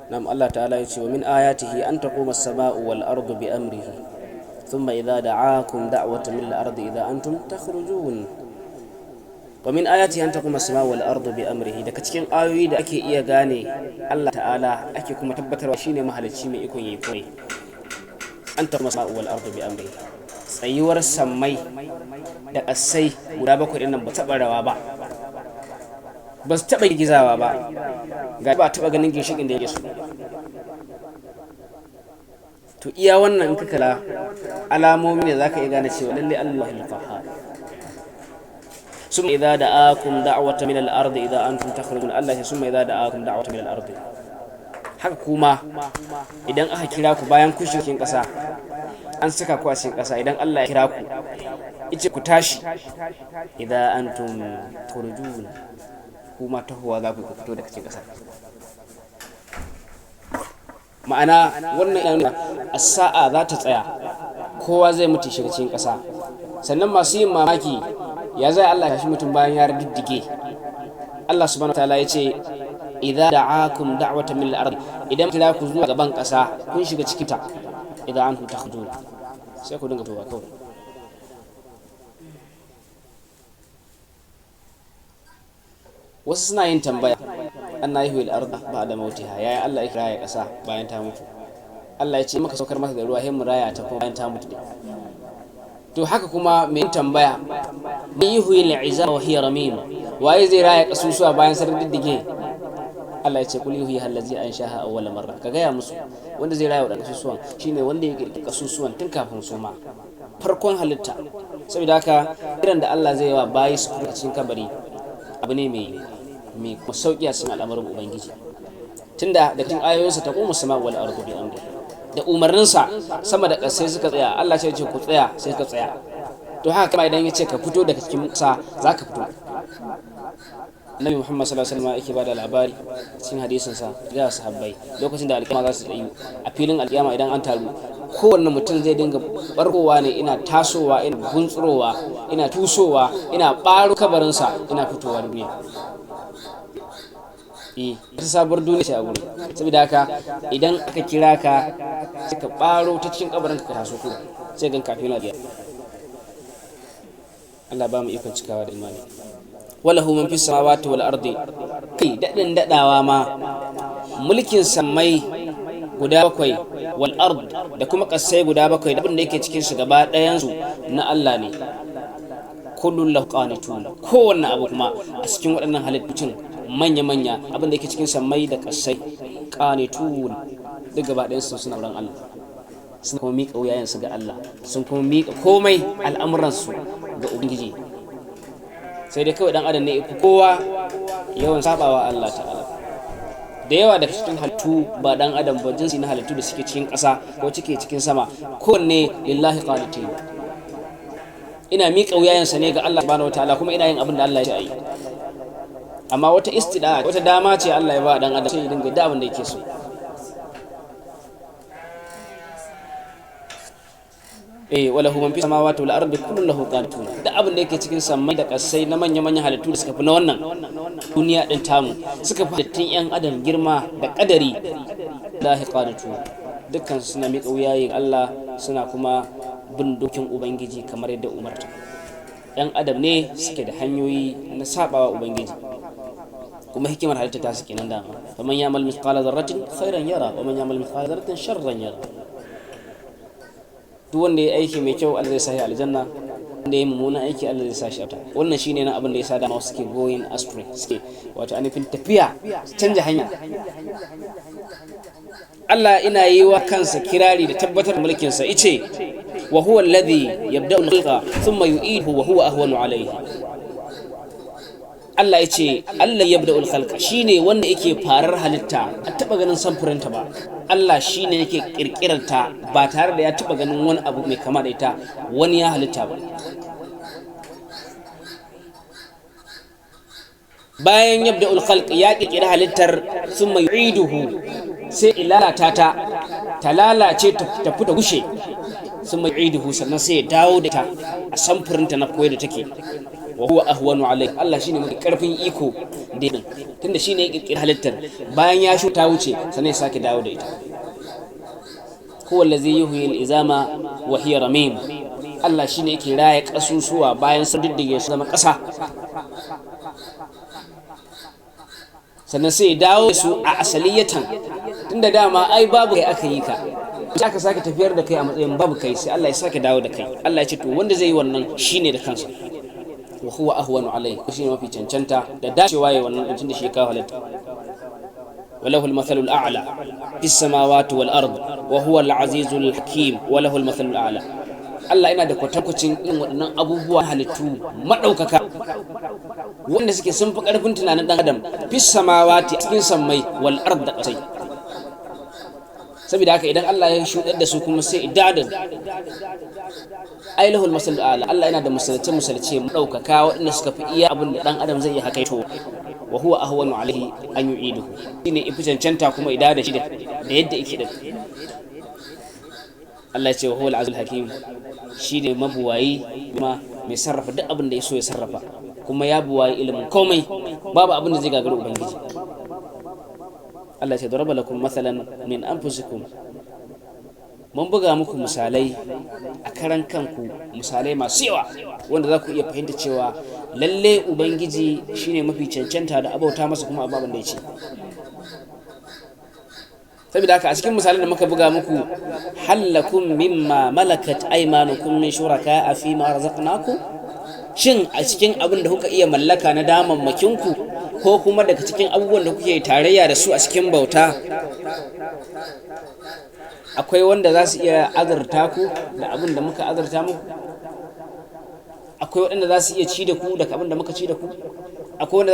Nam Allah ta'ala ya ce wa min ayatihi an taquma as-sama'u wal ardu bi amrihi thumma idza da'akum da'watan min al-ardi idza antum takhrujun. Wa min ayatihi an taquma as-sama'u wal ardu bi amrihi, daga cikin ayoyi da ake iya gane Allah ta'ala ake kuma tabbatarwa shine mahalicci mai ikon yi komai, an taquma as-sama'u wal ardu bi amrihi, tsayuwar sammai da ƙasai guda bakwai ɗin nan ba taɓa rawa ba, ba su taɓa gizawa ba, ga ba taɓa ganin ginshiƙin da yake su. To iya wannan in ka kala alamomi ne zaka iya gane cewa lalle Allah al-qahhar. Summa idza da'akum da'watan min al-ardi idza antum takhrujun. Allah ya summa idza da'akum da'watan min al-ardi, haka kuma idan aka kira ku bayan kun shiga cikin ƙasa, an saka ku a cikin ƙasa, idan Allah ya kira ku ice ku tashi, idza antum takhrujun, kuma tahowa za ku fito daga cikin ƙasa. Ma'ana wannan yana nuna as-sa'a za ta tsaya, kowa zai mutu shiga cikin ƙasa. Sannan masu yin mamaki ya zai Allah ya tashi mutum bayan ya diddige, Allah subhanahu wataala ya ce idza da'akum da'watan min al-ard, idan kira ku zuwa gaban ƙasa kun shiga cikin ta, idza antum takhrujun, sai ku dinga fitowa kawai. Wasu suna yin tambaya anna yuhyi al-ardha ba'da mautiha, yaya Allah ya raya ƙasa bayan ta mutu? Allah ya ce maka saukar mata da ruwa sai mu raya ta kuma bayan ta mutu. To haka kuma mai tambaya man yuhyi al-izama wa hiya ramim, waye zai raya kasusuwa bayan sun diddige? Allah ya ce kul yuhyi allazi anshaha awwala marra, ka gaya musu wanda zai raya wadannan kasusuwan shine wanda ya kirkiri kasusuwan tun kafin su ma farkon halitta. Saboda haka kiran da Allah zai yi wa bayi su fito cikin kabari abu ne mai sauki a cikin al'amarin Ubangiji, tunda da cikin ayoyinsa ta qumu sama'u wal ardu bi amri, da umarninsa sama da ƙasai suka tsaya. Allah ya ce ku tsaya, sai ka tsaya. To haka kuma idan ya ce ka fito daga cikin ƙasa za ka fito. Annabi Muhammad sallallahu alaihi wasallam yake bada labari cikin hadisin sa ga sahabbai lokacin da alƙiyama za su tsayu a filin alƙiyama, idan an taru kowanne mutum zai dinga barkowa ne, ina tasowa, ina guntsurowa, ina tusowa, ina ɓaro kabarinsa, ina fitowa duniya. Wata sabuwar duniya ce a gurin. Saboda haka idan aka kira ka sai ka ɓaro ta cikin kabarin ka taso ko sai gan kafin lafiya. Allah ba mu ikon cikawa da imani. Walahu man fis samawati wal ardi, kai dadin dadawa ma mulkin sammai guda bakwai wal ard da kuma kasai guda bakwai da abin da yake cikin su gaba ɗayan su na Allah ne. Kullun lahu qanitun, kowanne abu kuma a cikin waɗannan halittun manya-manya abin da yake cikin sammai da kasai qanitun duk gaba ɗayan su suna wurin Allah, sun kuma miƙa wuyayensu ga Allah, sun kuma miƙa komai al'amuransu ga Ubangiji. Sai dai kawai dan adam ne kowa yawan sabawa Allah ta'ala. Da yawa daga cikin halittu ba dan adam ba, jinsi na halittu da suke cikin ƙasa ko cike cikin sama, kowanne lillahi qanitin, ina miƙa wuyayensa ne ga Allah subhanahu wataala, kuma ina yin abin da Allah ya ce ayi. Amma wata istida, wata dama ce Allah ya ba dan adam sai ya dinga da abin da yake so. Walahu man fi samawati wal ardi kullun lahu qanitun, da abin da yake cikin sammai da kasai na manya manyan halittu da suka fi na wannan duniya din tamu, suka fi halittun yan adam girma da kadari, lahi qanitun, dukkan su suna miƙa wuyaye ga Allah, suna kuma bin dokin Ubangiji kamar yadda umarta. Yan adam ne suke da hanyoyi na sabawa Ubangiji, kuma hikimar halitta ta suke nan dama. Faman ya'mal mithqala dharratin khairan yara wa man ya'mal mithqala dharratin sharran yara. Duk wanda ya aiki mai kyau Allah zai sa shi aljanna, wanda ya mummunan aiki Allah zai sa shi wuta. Wannan shine nan abin da yasa dama suke going astray, suke wato anifin tafiya canja hanya. Allah ina yi wa kansa kirari da tabbatar mulkin sa, ice wa huwa alladhi yabda'u al-khalqa thumma yu'iduhu wa huwa ahwanu alayhi. Allah ya ce Allah yabda'u al-khalqa shine wanda yake farar halitta, a taba ganin samfurinta ba. Allah shine yake kirkirar ta ba tare da ya taba ganin wani abu mai kama da ita wani ya halitta ba. Bayan yabda'u al-khalq ya kirkiri halittar, thumma yu'iduhu sai ilalata ta, ta lalace ta fita gushe, thumma yu'iduhu sannan sai ya dawo da ita a samfurinta na koyar da take. Wa huwa ahwanu alai, Allah shine mafi karfin iko da din, tunda shine ya kirkiri halittar, bayan ya shuta wuce sannan ya sake dawo da ita. Huwa allazi yuhyi al-izama wa hiya ramim, Allah shine yake raya kasusuwa bayan sun diddige su zama kasa, sannan sai ya dawo su a asaliyatan, tunda dama ai babu kai aka yi ka, sai aka sake tafiyar da kai a matsayin babu kai, sai Allah ya sake dawo da kai. Allah ya ce to wanda zai yi wannan shine da kansa. Wa huwa ahwanu alai, shine mafi cancanta da dacewa ya wannan din, tunda shi kawo halitta. وله المثل الأعلى في السماوات والأرض وهو العزيز الحكيم. وله المثل الأعلى، Allah yana da kwatankwacin irin waɗannan abubuwa halittu maɗaukaka wanda suke sun fi ƙarfin tunanin ɗan adam, fi samawati, cikin sammai, wal ard, da ƙasai. Saboda haka idan Allah ya shuɗar da su kuma sai idadin ai lahul masal ala, Allah yana da misalce misalce maɗaukaka waɗanda suka fi iya abin da ɗan adam zai iya hakaito. Wa huwa ahwanu alaihi an yu'iduhu, shine ifi cancanta kuma idada shi da yadda yake din. Allah ya ce wa huwa al-azizul hakim, shine mabuwayi kuma mai sarrafa duk abin da ya so ya sarrafa, kuma ya buwayi ilimin komai, babu abin da zai gagari ubangiji. Allah ya ce daraba lakum mathalan min anfusikum, mun buga muku misalai a karan kanku, misalai masu yawa wanda za ku iya fahimta cewa lalle ubangiji shine mafi cancanta da abauta masa kuma ababen da ya ce. Saboda haka a cikin misalin da muka buga muku, hallakum mimma malakat aymanukum min shuraka fi ma razaqnakum, shin a cikin abin da kuka iya mallaka na damammakin ku, ko kuma daga cikin abubuwan da kuke tarayya da su a cikin bauta, akwai wanda za su iya azurta ku da abin da muka azurta muku? Akwai waɗanda za su iya ci da ku da abin da muka ci da ku? Akwai wanda za su